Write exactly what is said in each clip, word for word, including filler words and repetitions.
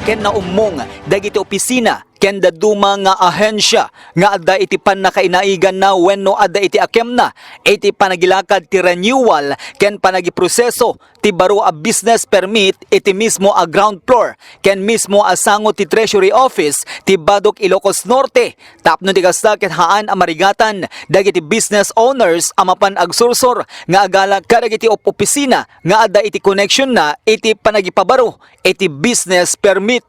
ken naummong dagiti opisina ken dadduma nga ahensia nga adda iti pannakainaiganna wenno adda iti akemna iti panagilakad ti renewal ken panagiproseso ti baro a business permit iti mismo a ground floor ken mismo a sango ti Treasury Office ti Badoc, Ilocos Norte. Tapno ti kasta ket haan a marigatan dagiti business owners a mapan agsursor nga agala kadagiti op-, opisina nga adda iti koneksionna iti panagipabaro iti business permit.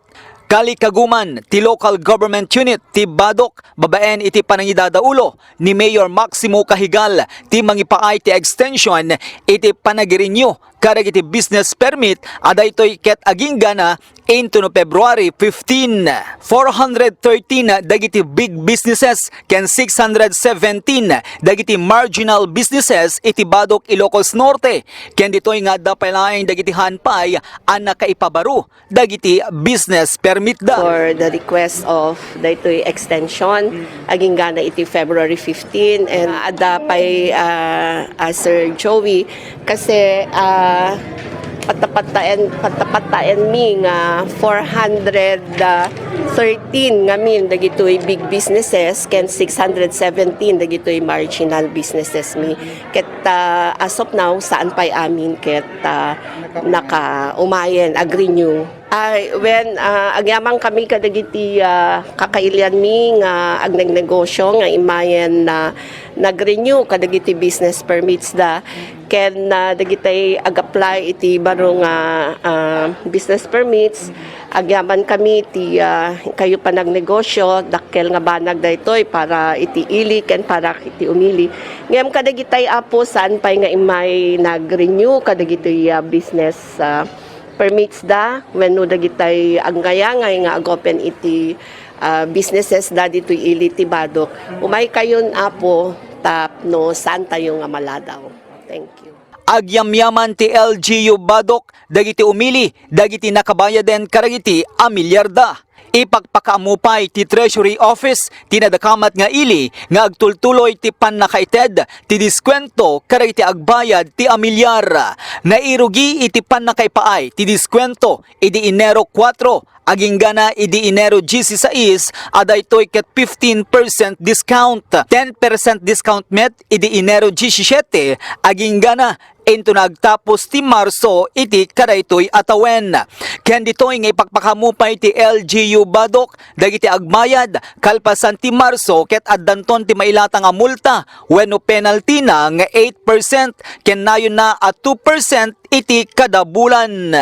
Kalikaguman ti local government unit ti Badoc babaen iti panangidadaulo ni Mayor Maximo Cajigal ti mangipaay ti extension iti panagirenew kadagiti business permit a daytoy ket aginggana into no February fifteen. Four hundred thirteen dagiti big businesses ken six hundred seventeen dagiti marginal businesses iti Badoc, Ilocos Norte. Ken ditoy nga adda pay laeng dagiti haan pay a nakaipabaro dagiti business permit da. For the request of daytoy extension, aginggana iti February fifteen, and adda pay, ah, ah, Sir Joey, kasi, ah, patapattaen, patapattaen mi nga four hundred thirteen ngamin dagitoy big businesses ken six hundred seventeen dagitoy marginal businesses mi. Ket, ah, as of now, saan pay amin ket, ah, nakaumayen, agrenew. Ay, wen, ah, agyaman kami kadagiti, ah, kakailianmi nga agnegnegosyo nga imayen na nagrenew kadagiti business permits da. Ken, ah, dagitay ag-apply iti baro nga, ah, business permits, agyaman kami ti, ah, kayo panagnegosyo, dakkel nga banag daytoy para iti ili ken para iti umili. Ngem kadagitay, Apo, saan pay nga immay nag-renew kadagitoy, ah, business, ah, permits da wenno dagitay agyangay nga ag-open iti, ah, businesses da ditoy ili ti Badoc. Umay kayon, Apo, tapno saan tayo nga maladaw. Thank you. Agyamyaman ti L G U Badoc dagiti umili dagiti nakabayaden kadagiti a milyarda. Ipakpakaammo pay ti Treasury Office ti nadakamat nga ili nga agtultuloy ti pannakaited ti diskuwento kadagiti agbayad ti a milyar. Nairugi iti pannakaipaay ti diskuwento idi Enero kuwatro aginggana idi Enero diesisais a daytoy ket fifteen percent discount, ten percent discount met idi Enero diesisiete aginggana inton agtapos ti Marso iti kadaytoy a tawen. Ken ditoy nga ipakpakaammo pay ti L G U Badoc dagiti agbayad kalpasan ti Marso ket addanton ti mailata nga multa wenno penalty na nga eight percent ken nayonna a two percent iti kada bulan.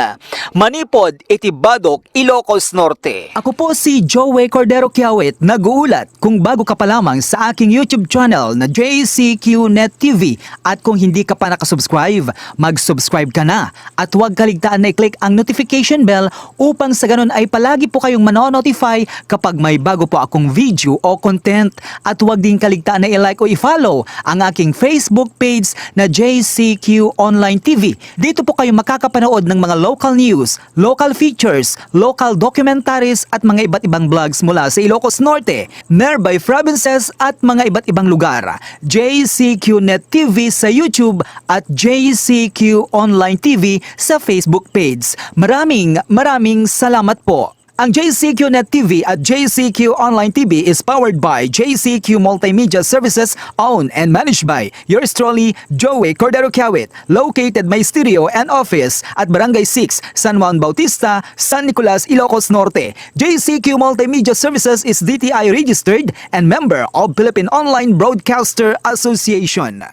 Manipod iti Badoc, Ilocos Norte. Ako po si Joey Cordero Kiawit, nag-uulat. Kung bago ka pa lamang sa aking YouTube channel na J C Q Net T V at kung hindi ka pa nakasubscribe, mag-subscribe ka na. At huwag kaligtaan na i-click ang notification bell upang sa ganun ay palagi po kayong mano-notify kapag may bago po akong video o content. At huwag din kaligtaan na i-like o i-follow ang aking Facebook page na J C Q Online T V. Dito po kayo makakapanood ng mga local news, local features, local documentaries at mga iba't ibang vlogs mula sa Ilocos Norte, nearby provinces at mga iba't ibang lugar. J C Q Net T V sa YouTube at J C Q Online T V sa Facebook page. Maraming, maraming salamat po. Ang J C Q Net T V at J C Q Online T V is powered by J C Q Multimedia Services, owned and managed by yours truly, Joey Cordero Kiawit, located my studio and office at Barangay six, San Juan Bautista, San Nicolas, Ilocos Norte. J C Q Multimedia Services is D T I registered and member of Philippine Online Broadcaster Association.